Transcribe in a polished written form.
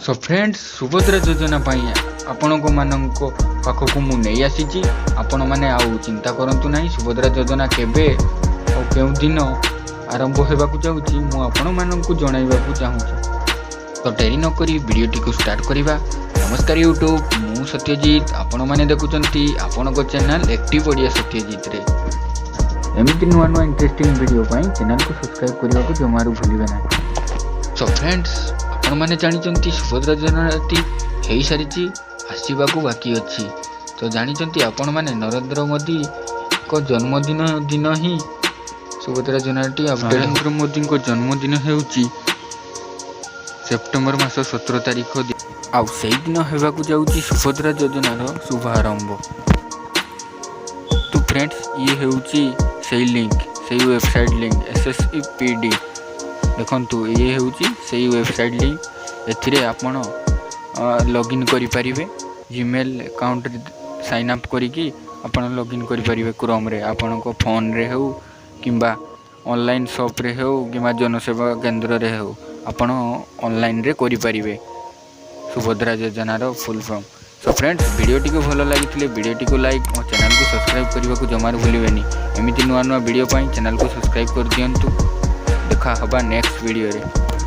Show friends, Subhadra ଯୋଜନା ପାଇଁ ଆପଣଙ୍କ ମାନଙ୍କ ପାଖକୁ ମୁଁ ନେଇ ଆସିଛି। ଆପଣମାନେ ଆଉ ଚିନ୍ତା କରନ୍ତୁ ନାହିଁ। ସୁଭଦ୍ରା ଯୋଜନା କେବେ ଆଉ କେଉଁ ଦିନ ଆରମ୍ଭ ହେବାକୁ ଯାଉଛି, ମୁଁ ଆପଣମାନଙ୍କୁ ଜଣାଇବାକୁ ଚାହୁଁଛି। ତ ଡେରି ନକରି ଭିଡ଼ିଓଟିକୁ ଷ୍ଟାର୍ଟ କରିବା। ନମସ୍କାର ୟୁଟ୍ୟୁବ୍, ମୁଁ ସତ୍ୟଜିତ। ଆପଣମାନେ ଦେଖୁଛନ୍ତି ଆପଣଙ୍କ ଚ୍ୟାନେଲ୍ ଆକ୍ଟିଭ୍ ଓଡ଼ିଆ ସତ୍ୟଜିତରେ। ଏମିତି ନୂଆ ନୂଆ ଇଣ୍ଟରେଷ୍ଟିଂ ଭିଡ଼ିଓ ପାଇଁ ଚ୍ୟାନେଲକୁ ସବସ୍କ୍ରାଇବ୍ କରିବାକୁ ଜମାରୁ ଭୁଲିବେ ନାହିଁ। ସୋ ଫ୍ରେଣ୍ଡସ୍, ଆପଣମାନେ ଜାଣିଛନ୍ତି, ସୁଭଦ୍ରା ଯୋଜନାଟି ହେଇସାରିଛି, ଆସିବାକୁ ବାକି ଅଛି। ତ ଜାଣିଛନ୍ତି ଆପଣମାନେ, ନରେନ୍ଦ୍ର ମୋଦିଙ୍କ ଜନ୍ମଦିନ ଦିନ ହିଁ ସୁଭଦ୍ରା ଯୋଜନାଟି। ନରେନ୍ଦ୍ର ମୋଦିଙ୍କ ଜନ୍ମଦିନ ହେଉଛି ସେପ୍ଟେମ୍ବର ମାସ 17 ତାରିଖ, ଆଉ ସେଇଦିନ ହେବାକୁ ଯାଉଛି ସୁଭଦ୍ରା ଯୋଜନାର ଶୁଭାରମ୍ଭ। ତ ଫ୍ରେଣ୍ଡସ୍, ଇଏ ହେଉଛି ସେଇ ଲିଙ୍କ, ସେଇ ୱେବସାଇଟ୍ ଲିଙ୍କ, SSEPD। ଦେଖନ୍ତୁ, ଇଏ ହେଉଛି ସେଇ ୱେବସାଇଟ୍ ଲିଙ୍କ। ଏଥିରେ ଆପଣ ଲଗ୍ଇନ୍ କରିପାରିବେ। ଜିମେଲ୍ ଆକାଉଣ୍ଟରେ ସାଇନ୍ ଅପ୍ କରିକି ଆପଣ ଲଗ୍ଇନ୍ କରିପାରିବେ କ୍ରୋମ୍ରେ। ଆପଣଙ୍କ ଫୋନ୍ରେ ହେଉ କିମ୍ବା ଅନଲାଇନ୍ ସପ୍ରେ ହେଉ କିମ୍ବା ଜନସେବା କେନ୍ଦ୍ରରେ ହେଉ, ଆପଣ ଅନଲାଇନ୍ରେ କରିପାରିବେ ସୁଭଦ୍ରା ଯୋଜନାର ଫୁଲ୍ ଫର୍ମ। ସୋ ଫ୍ରେଣ୍ଡସ୍, ଭିଡ଼ିଓଟିକୁ ଭଲ ଲାଗିଥିଲେ ଭିଡ଼ିଓଟିକୁ ଲାଇକ୍ ଓ ଚ୍ୟାନେଲକୁ ସବସ୍କ୍ରାଇବ୍ କରିବାକୁ ଜମାରୁ ଭୁଲିବେନି। ଏମିତି ନୂଆ ନୂଆ ଭିଡ଼ିଓ ପାଇଁ ଚ୍ୟାନେଲକୁ ସବସ୍କ୍ରାଇବ୍ କରିଦିଅନ୍ତୁ। ଦେଖା ହେବା ନେକ୍ସଟ ଭିଡ଼ିଓରେ।